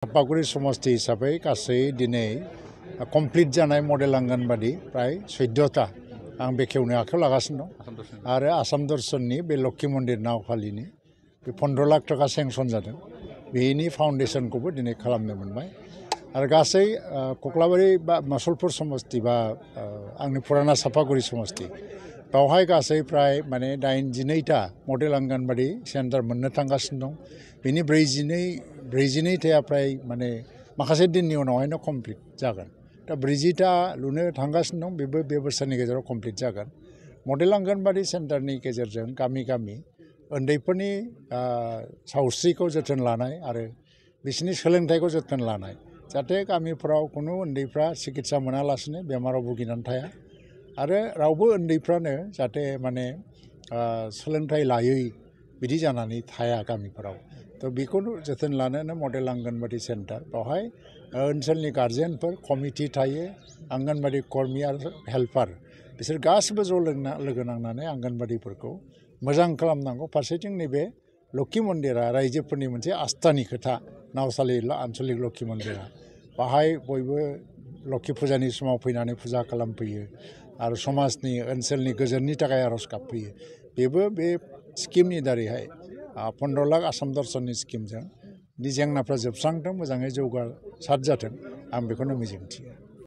चापागुरि समष्टि हिसाबै गासै दिनै कमप्लिट जानाय मडेल आंगनबादि प्राय 14टा आं बेखेवनो आखायाव लागासिनो दं आरो आसाम दर्शननि बे लक्ष्मी मन्दिर नावखालिनि बे 15 लाख टाका सेंसन जादों बेनि फाउन्डेसनखौबो दिनै खालामनो मोनबाय आरो गासै कक्लाबारि बा मासलपुर समष्टि बा आंनि फुराना चापागुरि समष्टि बावहाय गासै प्राय माने 82टा मडेल आंगनबादि सेन्टार मोननो थांगासिनो दं बेनि 42 प्राय माने माखासे दिननि उनावहायनो कमप्लिट जागोन दा 40टा लुनो थांगासिनो दं बेबो बे बोसोरनि गेजेराव कमप्लिट जागोन मडेल आंगनबादि सेन्टारनि गेजेरजों गामि गामि उन्दैफोरनि सावस्रिखौ जोथोन लानाय आरो बिसोरनि सोलोंथाइखौ जोथोन लानाय जाहाथे गामिफोराव कुनु उन्दैफ्रा सिकित्सा मोनालासिनो बेमाराव भुगिनानै थाया आरो रावबो उन्दैफ्रानो जाहाथे माने सोलोंथाइ लायै बिदि जानानै थाया गामिफोराव तो बेखौनो जोथोन लानोनो मडेल आंगनबादि सेन्टार बेवहाय ओनसोलनि गार्जेनफोर कमिटि थायो आंगनबादि कर्मि आरो हेल्पार बिसोर गासिबो ज' लोगो नांनानै आंगनबादिफोरखौ मोजां खालामनांगौ फारसेथिं नैबे लक्ष्मी मन्दिरा रायजोफोरनि मोनसे आस्थानि खोथा नावसालि आन्चलिक लक्ष्मी मन्दिरा बाहाय बयबो लक्ष्मी फुजानि समाव फैनानै फुजा खालामफैयो आरो समाजनि ओनसोलनि गोजोननि थाखाय आर'ज गाबफैयो बेबो बे स्किमनि दारैहाय 15 लाख आसाम दर्शननि स्किमजों जेंनाफ्रा जोबस्रांथों मोजाङै जौगासार जाथों आं बेखौनो मिजिंथियो